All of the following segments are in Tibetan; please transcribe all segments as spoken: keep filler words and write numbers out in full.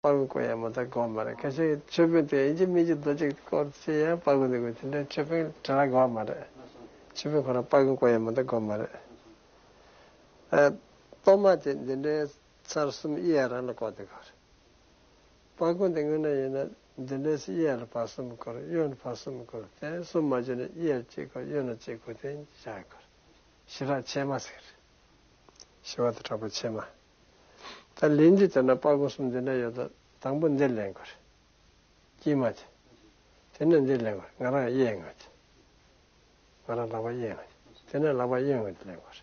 དཔལ་མགོན་སྐོར་ཡ་མ་གཏོགས་དགོས་མ་རེད། ཁ་ཤས་མཆོད་དཔོན་དེ་ཡིན་གཅིག་མིན་གཅིག་རྡོ་རྗེ་སྐོར་བྱེད་ཡ་དཔལ་མགོན་དེ་དགོས། དེ་འདྲའི་མཆོད་དཔོན་དྲི་བ་དགོས་མ་རེད། མཆོད་དཔོན་ཁོ་རང་དཔལ་མགོན་སྐོར་ཡ་མ་གཏོགས་དགོས་མ་རེད། ཨ། གཏོར་མ་དེ་འདི་འདྲའི་ཚར་གསུམ་གཡས་རང་ལ་བསྐོར་དེ་དགོས་རེད། དཔལ་མགོན་དེ་དངོས་གནས་ཡིན་ན་འདི་འདྲའི་གཡས་ལ་བར་གསུམ་བསྐོར། གཡོན་ལ་བར་གསུམ་བསྐོར། དེ་གསུམ་མ་བྱུང་ན་གཡས་ལ་གཅིག་བསྐོར། གཡོན་ལ་གཅིག་བསྐོར། དེ་བཞག་དགོས་རེད། ཞི་རགས་ཕྱེད་མ་ཟེར། ཞི་བ་དང་དྲག་པོ་ཕྱེད་མ། ད་ལན་གཅིག་དེ་ན་དཔལ་མགོན་གསུམ་འདི་འདྲ་ཡོད་དོ། དང་པོ་འདིར་ལེན་དགོས་རེད། དཀྱིལ་མ་དེ། དེ་ནས་འདིར་ལེན་དགོས་རེད། ང་རང་གཡས་ངོས་དེ། ང་རང་ལག་པ་གཡས་ངོས་དེ། དེ་ནས་ལག་པ་གཡོན་ངོས་དེ་ལེན་དགོས་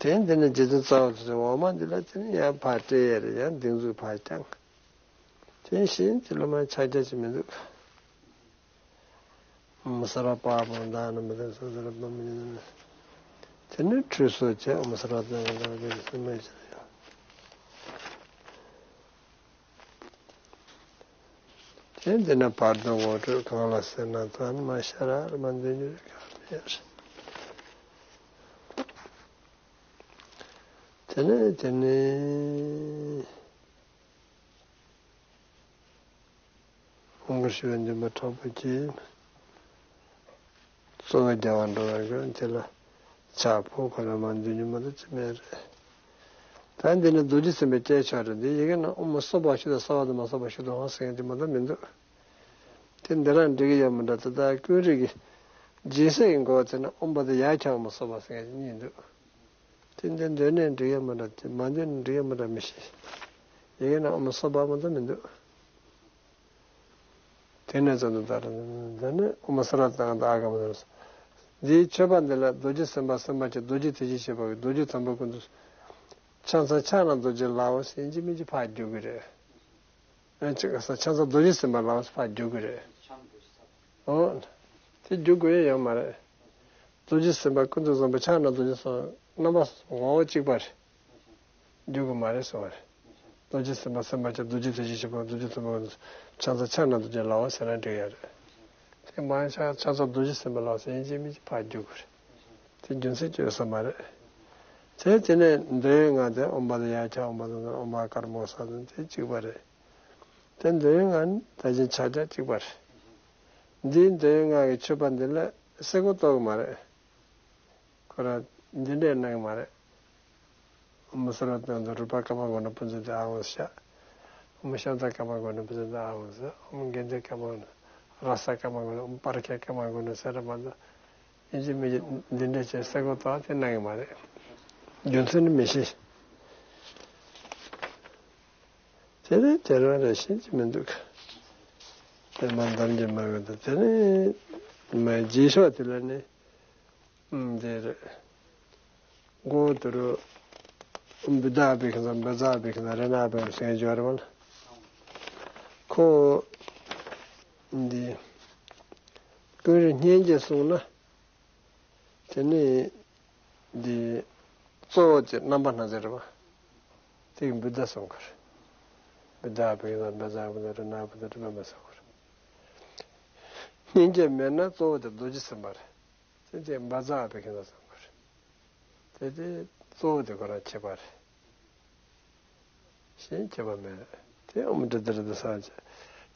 རེད། དེ་འདི་ནས་རྗེ་བཙུན་རྩ་བ་ཚོས་འོག་མ་འདི་ལ་དེ་ནས་ཡང་ཕར་སྤྲད་ཡས་རེད། ཡང་སྡིགས་མཛུབ་ཕར་བརྐྱངས། དེ་བཞིན་དེ་ལ་མ་ཆག་རྒྱ་ཅིག་མི་འདུག། ཨོཾ་སརྦ་པཱ་པོ་དྷ་ན་མི་དྷ་ས་སརྦ་མི་ཉ། དེ་ནས་ཁྲུས་གསོལ་བྱས། ཨོཾ་སརྦ་དྷ་ན་མི་དྷ་ས་སརྦ་མི་ཉ། དེ་འདི་ན་བར་དོ་ངོ་སྤྲོད་གང་ལ་ཟེར་ན། ད་ནི་མ་ཤ་ར་ར་མ་འཛིན་རྒྱུ་གང་ཡོད་རེད། དེ་ནས་དེ་ནས་ཧོང་གི་ཞུ་བའི་འདུན་པ་དྲག་པོ་གྱིས། གཙོ་བོ་རྒྱལ་བ་འགྲོ་བའི་མགོན་དེ་ལ་ཕྱག་ཕུལ་ཁོ་རང་མ་འདུས་ཉིན་མོ་དང་ཅི་མེད་རེད། ད་འདི་ནི་རྡོ་རྗེ་སེམས་དཔའི་སྐྱེས་མཆོག་རེད། འདི་ཡི་གེ་ནང་ཨོཾ་སྭ་བྷཱ་ཤུདྡྷ་སྭ་བྷཱ་དང་མ་སྭ་བྷཱ་ཤུདྡྷ་ཧོ་ཟེར་མཁན་དེ་མ་གཏོགས་མི་འདུག། དེ་འདི་རང་འགྲིག་གི་ཡོད་མི་འདྲ། ད་ལྟ་ཀུན་རིག་གི་སྦྱིན་སྲེག་གི་འགོ་བཙུགས་ན་ཨོཾ་བཛྲ་ཡ་ཁྱ་ཨོཾ་སྭ་བྷཱ་ཟེར་མཁན་གཉིས་འདུག། དེ་འདི་འདོན་ནས་འགྲིག་ཡོད་མི་འདྲ། དེ་མ་འདོན་ནས་འགྲིག་ཡོད་མི་འདྲ་མི་ཤེས། ཡི་གེ་ནང་ཨོཾ་སྭ་བྷཱ་མ་གཏོགས་མི་འདུག། དེ་ནས་ཙམ་དུ་ད་རེས་འདི་ནི་ཨོཾ་སྭ་ར་ཏང་ཏ་ཨ་ག་མ་ཟེར། འདིའི་མཆོད་པ་འདི་ལ་རྡོ་རྗེ་སེམས་དཔའ་སེམས་དཔའ་ཆེན་རྡོ་རྗེ་ཐེག་མཆོག་ཞེས་པ་གི་རྡོ་རྗེ་དམ་པ་ཀུན་ཏུ་ཕྱག་འཚལ་ཕྱག་ན་རྡོ་རྗེ་ལའོ་ཟེར་ཡིན་གཅིག་མིན་གཅིག་ཕར་རྒྱུག་གི་རེད། ཨ་ཅིག་ཕྱག་འཚལ་རྡོ་རྗེ་སེམས་དཔའ་ལའོ་ཟེར་ཕར་རྒྱུག་གི་རེད། འོ། དེ་རྒྱུག་དགོས་ཡ་ཡོད་མ་རེད། རྡོ་རྗེ་སེམས་དཔའ་ཀུན་ཏུ་བཟང་པོ་ཕྱག་ན་རྡོ་རྗེ་སོགས་རྣམ་པ་ངོ་བོ་གཅིག་པ་རེད། རྒྱུག་གི་མ་རེད་གསུངས་པ་རེད། རྡོ་རྗེ་སེམས་དཔའ་སེམས་དཔའ་ཆེན་རྡོ་རྗེ་ཐེག་མཆོག་ཞེས་པ་རྡོ་རྗེ་དམ་པ་ཀུན་ཏུ་ཕྱག་འཚལ་ཕྱག་ན་རྡོ་རྗེ་ལའོ་ཟེར་ན་འགྲིག་ཡ་རེད། དེ་མ་ཡིན་ཕྱག་ཕྱག་འཚལ་རྡོ་རྗེ་སེམས་དཔའ་ལའོ་ཟེར་ཡིན་གཅིག་མིན་གཅིག་ཕར་རྒྱུག་གི་རེད། དེ་རྒྱུ་མཚན་ཅི་ཡོད་ས་མ་རེད། དེ་དེ་ནས་འདོད་ཡོན་ལྔ་དེ་ཨོཾ་བཛྲ་ཡ་ཁྱ་ཨོཾ་བཛྲ་ཨོཾ་ཨ་ཀར་མོ་ས་དང་དེ་གཅིག་པ་རེད། དེ་འདོད་ཡོན་ལྔ་ནི་ད་གིན་ཆ་ཆ་གཅིག་པ་རེད། འདིའི་འདོད་ཡོན་ལྔ་གི་མཆོད་པ་འདི་ལ་སེ་གོལ་གཏོང་གི་མ་རེད། ཁོ་རང་འདི་འདྲས་གནང་གི་མ་རེད། ཨོཾ་སྭ་ར་ཏང་ཏ་རུ་པ་ཀརྨ་གུ་ཎ་པུ་ཛ་ཏེ་ཨ་ཧོ་ཤ། ཨོཾ་ཤ་ནྟ་ཀརྨ་གུ་ཎ་པུ་ཛ་ཏེ་ཨ་ཧོ་ཟེར། ཨོཾ་གྷན་དྷ་ཀརྨ་གུ་ཎ། ར་ས་ཀརྨ་གུ་ཎ། ཨོཾ་པར་ཁྱ་ཀརྨ་གུ་ཎ་ཟེར་ར་མ་གཏོགས། ཡིན་གཅིག་མིན་གཅིག་འདི་འདྲས་བྱས་སེ་གོལ་གཏོང་དེ་གནང་གི་མ་རེད། རྒྱུ་མཚན་ནི་མི་ཤེས། དེ་ནས་དེ་རང་རེ་ཤེས་ཀྱི་མི་འདུག། དེ་མ་འདམ་གྱི་མ་འོས་ཏེ་དེ་ནས་མ་རྗེས་ཕྱོགས་དེ་ལ་ནི། ཨང་། དེ་རེད། མགོ་དེ་རུ་བུདྡྷ་ཨ་བྷི་ཥིཉྩ་བཛྲ་ཨ་བྷི་ཥིཉྩ་རཏྣ་ཨ་བྷི་ཥིཉྩ་ཟེར་ཡོད་རེད་མ་ལ། ཁོ་འདི་ཀུན་རིག་སྙན་བརྒྱད་གསུངས་ན། དེ་ནི་འདི་གཙོ་བོ་དེ་རྣམ་པ་སྣ་ཚོགས་རེད་པ། དེ་བུདྡྷ་གསུང་གི་རེད། བུདྡྷ་ཨ་བྷི་ཥིཉྩ་བཛྲ་ཨ་བྷི་ཥིཉྩ་རཏྣ་ཨ་བྷི་ཥིཉྩ་རཏྣ་མ་གསུང་གི་རེད། སྙན་བརྒྱད་མེད་ན་གཙོ་བོ་དེ་རྡོ་རྗེ་སེམས་དཔའ་རེད། དེ་དེ་བཛྲ་ཨ་བྷི་ཥིཉྩ་གསུང་གི་རེད། དེ་དེ་གཙོ་བོ་དེ་ཁོ་རང་ཁྱད་པར་རེད། གཞན་ཁྱད་པར་མེད། དེ་ཨོཾ་དྲི་དྷཱིཿརྡྷ་ས་ཅི།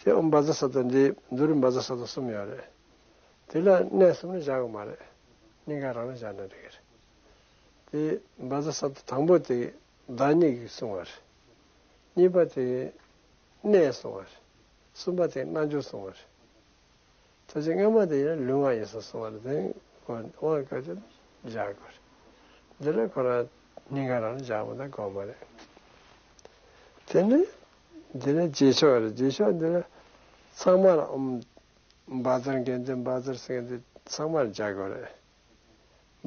དེ་ཨོཾ་བཛྲ་ས་ཏྭ་འདི་མདོ་རུ་བཛྲ་ས་ཏྭ་གསུམ་ཡོད་རེད། དེ་ལ་གནས་གསུམ་ནི་བཞག་གི་མ་རེད། གཉིས་ཀ་རང་ལ་བཞག་ན་འགྲིག་གི་རེད། དེ་བཛྲ་ས་ཏྭ་དང་པོ་དེ་བདག་ཉིད་ཀྱིས་གསུང་བ་རེད། གཉིས་པ་དེ་གནས་གསུང་བ་རེད། གསུམ་པ་དེ་རྣལ་འབྱོར་གསུང་བ་རེད། ད་ཅི་སྔ་མ་དེ་ཡང་ལུས་ངག་ཡིད་གསུམ་གསུང་བ་རེད། དེ་དབང་བཀའ་ཅི་བཞག་དགོས་རེད། འདི་ལ་ཁོ་རང་སྙིང་ག་རང་ལ་བཞག་མ་ད་དགོས་མ་རེད། དེ་ནི་འདི་ནི་རྗེས་ཕྱོགས་རེད། རྗེས་ཕྱོགས་འདི་ལ་ཚང་མ་ལ་ཨོཾ་བཛྲ་གྷནྟི་བཛྲ་སེང་གེ་འདི་ཚང་མར་སྦྱར་དགོས་རེད།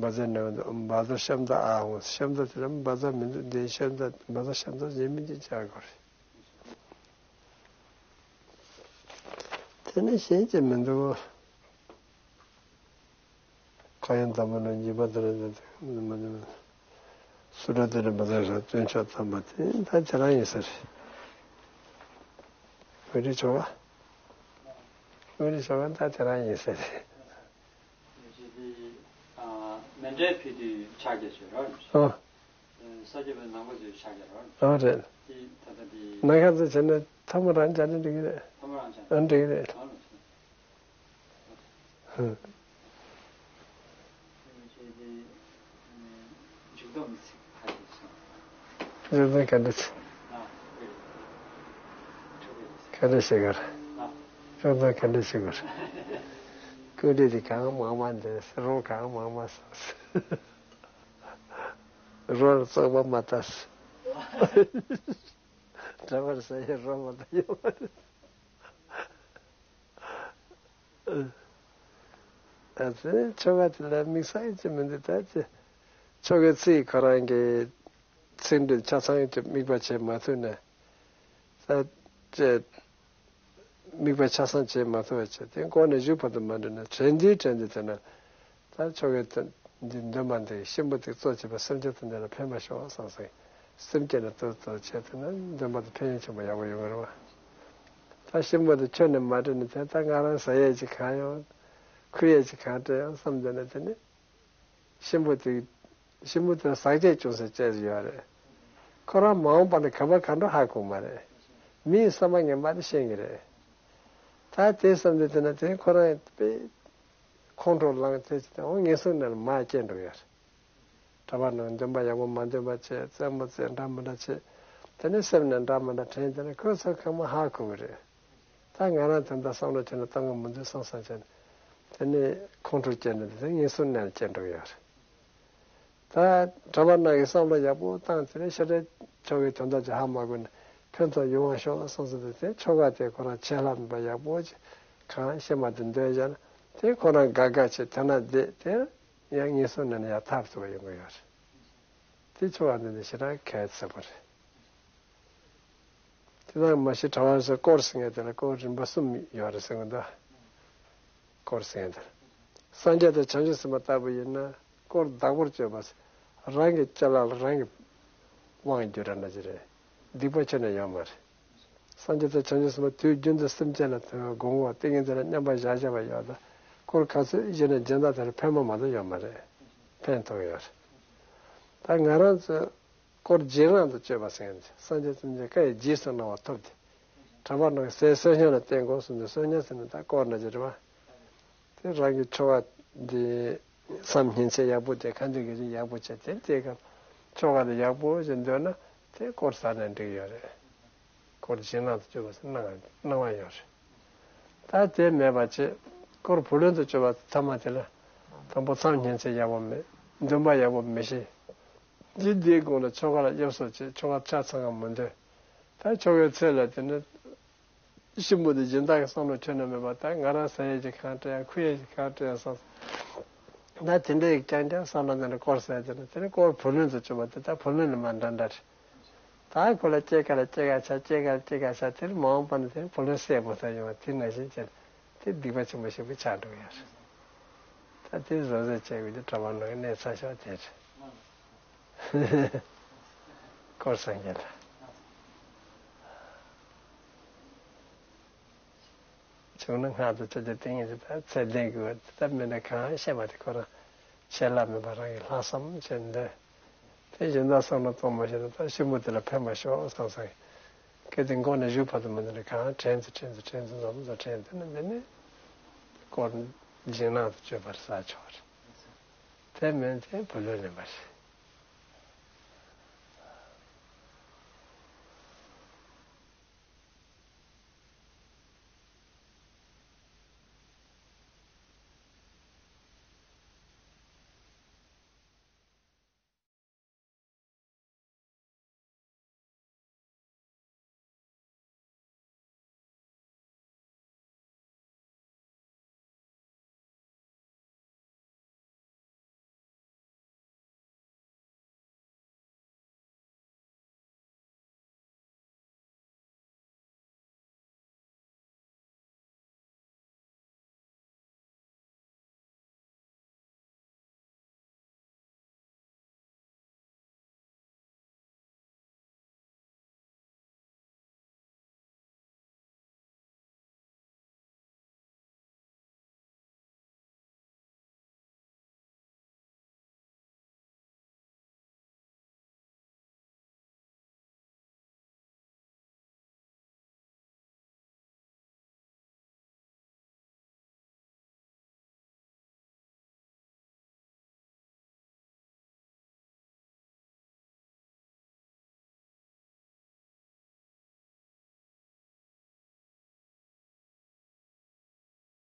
བཛྲ་ནི་འོ་འདི་ཨོཾ་བཛྲ་ཤམ་བྷ་ཨ་ཧོ། ཤམ་བྷ་དེ་ལ་བཛྲ་མི་འདུག། འདི་ཤམ་བྷ་བཛྲ་ཤམ་བྷ་ཟེར་མི་འདི་སྦྱར་དགོས་རེད། དེ་ནི་གཞན་གྱིས་མི་འདུག། ཁ་ཡང་དམ་པ་ནི་འཇིགས་པ་དེ་ལ་འདི་མི་འདུག། སུ་འདྲ་དེ་ལ་བཛྲ་ཤ་སྟོན་ཆོག་དམ་པ་དེ་ད་ཁྱེད་རང་ཡིན་ས་རེད། ངོས་འཛིན་ཆོག་ག་ངོས་འཛིན་ཆོག་ག་ད་ཁྱེད་རང་ཡིན་ས་རེད། ཨ། མཎྜལ་ཕུལ་དུས་ཕྱག་རྒྱ་བྱོས་རོགས། ཨ། ས་སྐྱ་པའི་ནང་པ་ཚོའི་ཕྱག་རྒྱ་རེད། ཨ་རེད། དེ་ད་ལྟ་དེ་ནང་ཁ་ཚོ་བྱས་ན་ཐ་མ་རང་བྱས་ན་འགྲིག་གི་རེད། ཐ་མ་རང་བྱས། ཨ་འགྲིག་གི་རེད། ཨ་ལ་བྱས། ཧུམ། མཇུག་སྡོམ་ག་འདྲ་བྱེད། ག་འདྲ་བྱེད་གར། མཇུག་སྡོམ་ག་འདྲ་བྱེད་གར། ཀུན་འདྲེ་དེ་གང་མང་མང་འདི་རོ་གང་མང་མང་སོང་། རོ་ལ་བཙོག་པ་མ་ལྟ། འདྲ་བར་ཟ་ཡི་རོ་མ་ལྟ་ཡོད་མ་རེད། ཨ་ཙི་ཆོ་ག་དེ་ལ་དམིགས་བསལ་ཅི་མི་འདུག་ད་ཅི། ཆོ་གའི་ཚིག་ཁོ་རང་གི་ཚིག་འགྲེལ་ཆ་ཚང་ཅི་དམིགས་པ་བྱེད་མ་ཐུབ་ན། ད་ཅི། དམིགས་པ་ཆ་ཚང་བྱེད་མ་ཐུབ་པ་བྱས་ཏེ་མགོ་ནས་མཇུག་བར་དུ་མ་འགྲིལ་ན་དྲན་འདི་དྲན་འདི་དེ་ན། ད་ཆོ་གའི་དོན་འདི་འདོན་པ་འདི་གཤིན་པོ་འདི་གཙོ་བྱས་པ་སེམས་ཅན་ཐམས་ཅད་ལ་ཕན་པ་ཤོག་བསམ་སེ། སེམས་བསྐྱེད་ནས་ཏོག་ཏོག་བྱས་ཐུབ་ན་འདོན་པ་དེ་ཕན་ཡོན་ཆེན་པོ་ཡག་པོ་ཡོང་གི་རེད་བ། ད་གཤིན་པོ་དེ་ཁྱོན་ནས་མ་དྲན་ནས་དེ་ད་ང་རང་ཟ་ཡས་ཅིག་གང་ཡོང་། ཁུར་ཡས་ཅིག་གང་སྤྲད་ཡོང་བསམ་འདོད་ན་དེ་ནི། གཤིན་པོ་དེ། གཤིན་པོ་དེ་ཟག་བཅས་བྱུང་ཟེར་བཅས་ཡོད་རེད། ཁོ་རང་མ་འོངས་པ་ནས་ག་པར་ག་འགྲོ་ཧ་གོ་མ་རེད། མིའི་བསམ་པ་ངན་པ་དེ་ཤེས་ཀྱི་རེད། ད་དེ་བསམ་དུས་དེ་ན་དེ་ཁོ་རང་དཔེ། ཁོང་ཁྲོ་ལངས་དེ་ཅི་དང་འོ་ངན་སོང་ནང་ལ་མར་སྐྱེས་འགྲོ་ཡོད་རེད། གྲྭ་པ་རྣམས་འདོན་པ་ཡག་པོ་མ་འདོན་པ་བྱས་རྩེད་མོ་རྩེ་འདྲ་མི་འདྲ་བྱས། དེ་ནས་སེམས་ནས་འདྲ་མི་འདྲ་དྲན་དེ་ནས་ཁོས་ཚོ་ཁ་མ་ཧ་གོ་གི་རེད། ད་ང་རང་དོན་དག་བསམ་བློ་བྱས་ན་གཏོང་གི་མི་འདུག་བསམ་བསམ་བྱས་ནས། དེ་ནས་ཁོང་ཁྲོ་སྐྱེས་ནས་དེ་ངན་སོང་ནང་སྐྱེས་འགྲོ་གི་ཡོད་རེད། ད་གྲྭ་པ་རྣམས་ཀྱིས་བསམ་བློ་ཡག་པོ་བཏང་དེ་ནས་ཤ་ཁྲག་ཆོ་གའི་དོན་དག་ཅིག་ཧ་མ་གོ་ནས་ཕན་ཐོགས་ཡོང་བ་ཤོག་བསམ་བསམ་དེ་དེ་ཆོ་ག་དེ་ཁོ་རང་ཆད་ལྷག་མེད་པ་ཡག་པོ་ཅིག་གང་ཤེས་མ་དེ་འདོན་བཞག་ན་དེ་ཁོ་རང་དགའ་དགའ་བྱས་དེ་ན་བསྡད་དེ་ཡང་ངན་སོང་ནང་ནས་ཡང་ཐར་ཐུབ་པ་ཡོང་གི་ཡོད་རེད། དེ་ཆོ་ག་འདི་འདི་ཞེ་དྲག་གལ་ཆེན་པོ་རེད། དེ་དག་མ་གཞི་གྲྭ་པ་ཚོ་སྐོར་ཟེར་མཁན་དེ་ལ་སྐོར་རིམ་པ་གསུམ་ཡོད་རེད་ཟེར་གི་འདུག་སྐོར་ཟེར་མཁན་དེ་ལ། སངས་རྒྱས་དང་བྱང་ཆུབ་སེམས་དཔའ་ལྟ་བུ་ཡིན་ན་སྐོར་བདག་པོར་སྤྱོད་པ་ཟེར། རང་གི་ཅ་ལག་ལ་རང་གིས་དབང་བསྒྱུར་ར་འདྲ་ཅིག་རེད། སྡིག་པ་ཁྱོན་ནས་ཡོད་མ་རེད། སངས་རྒྱས་དང་བྱང་ཆུབ་སེམས་དཔའ་དུས་རྒྱུན་དུ་སེམས་ཅན་ལ་དགོངས་པ་ཏིང་ངེ་འཛིན་ལ་མཉམ་པར་བཞག་བཞག་པ་ཡོད་ད། སྐོར་ག་ཚོད་བཞེས་ན་སྦྱིན་བདག་དེར་ཕན་པ་མ་གཏོགས་ཡོད་མ་རེད། ཕན་ཐོགས་ཡོད་རེད། ད་ང་རང་ཚོས་སྐོར་རྗེས་གནང་དུ་སྤྱོད་པ་ཟེར་མཁན་དེ་སངས་རྒྱས་སེམས་ཅན་བཀའ་ཡི་རྗེས་སུ་གནང་བ་ཐོབ་སྟེ། གྲྭ་པ་རྣམས་ཟས་གསོལ་སྙམ་ལ་བརྟེན་དགོས་གསུངས་ཏེ་གསོལ་སྙམ་ཟེར་ན་ད་སྐོར་འདྲ་ཅིག་རེད་པ། དེ་རང་གི་ཆོ་ག་འདི་བསམ་ཉིན་མཚན་ཡག་པོ་བྱས་ཁ་འདོན་གྱི་རིགས་ཡག་པོ་བྱས་དེ་དེ་ག་ཆོ་ག་དེ་ཡག་པོ་ཞིག་འདོན་ན་དེ་སྐོར་ཟ་ནས་འགྲིག་ཡོད་རེད། སྐོར་རྗེས་གནང་དུ་སྤྱོད་པ་ཟེར་གནང་གནང་བ་ཡོད་རེད། ད་དེ་མེད་པ་བྱས་སྐོར་བུ་ལོན་དུ་སྤྱོད་པ་ཐ་མ་དེ་ལ་དང་པོ་མཚམས་ཉིན་མཚན་ཡག་པོ་མེད། འདོན་པ་ཡག་པོ་མི་ཤེས། འདི་འདིའི་དགུང་ལ་ཆོ་ག་ལ་དབྱར་གསོལ་བྱེད་ཆོ་ག་ཆ་ཚང་བ་མི་འདོན། ད་ཆོ་གའི་ཚེ་ལ་དེ་ནི་གཤིན་པོ་འདི་སྦྱིན་བདག་གི་བསམ་བློ་ཁྱོན་ནས་མེད་པ་ད་ང་རང་ཟ་ཡས་ཀྱི་གང་སྤྲད་ཡང་ཁུར་ཡས་ཀྱི་གང་སྤྲད་ཡང་བསམ། ད་དེ་འདྲ་ཡིག་རྐྱང་རྐྱང་བསམ་བློ་འདི་འདྲ་སྐོར་ཟ་ཡས་དེ་ནི་དེ་ནི་སྐོར་བུ་ལོན་དུ་བཅུག་པ་དེ་ད་བུ་ལོན་ནི་མ་འདྲ་འདྲ་རེད། ད་ཁོ་ལ་སྐྱེ་ཀ་ལ་སྐྱེ་ཀ་ཆ་སྐྱེ་ཀ་ལ་སྐྱེ་ཀ་ཆ་དེར་མ་འོངས་པ་ནི་དེ་བུ་ལོན་གསལ་པོ་ད་ཡོང་བ་དེ་ནང་བཞིན་བྱས་ནས་དེ་སྡིག་པ་ཆེན་པོ་ཞིག་པུ་ཆགས་འགྲོ་གི་ཡོད་རེད། ད་དེ་བཟོ་བཟོ་བྱས་པའི་དེ་གྲྭ་པ་ནང་གི་གནས་ཚ་ཤོག་དེ་རེད། སྐོར་སངས་རྒྱས་ལ། བྱུང་ན་སྔགས་དང་ཕྱག་རྒྱ་ཏིང་ངེ་འཛིན་དང་ཚད་ལྡན་དགོས་པ་དེ་ལྟར་མིན་ན་གང་ཤེས་པ་དེ་ཁོ་རང་ཆད་ལྷག་མེད་པ་རང་གི་ལྷག་བསམ་བྱས་འདོན། དེ་གཞན་དག་བསམ་བློ་གཏོང་མ་ཤེས་ན་ད་གཤིན་པོ་དེ་ལ་ཕན་པ་ཤོག་བསམ་བསམ་གི་སྐད་དེ་མགོ་ནས་གཞུག་བར་དུ་མི་འདི་ནས་གང་དྲན་ཚེ་དྲན་ཚེ་དྲན་ཚེ་འཛོམས་འཛོམས་དྲན་དེ་ནི་འདི་ནི་སྐོར་རྗེས་གནང་དུ་སྤྱོད་པར་ཟ་ཆོག་རེད། དེ་མིན་དེ་བུ་ལོན་ལེན་པ་རེད།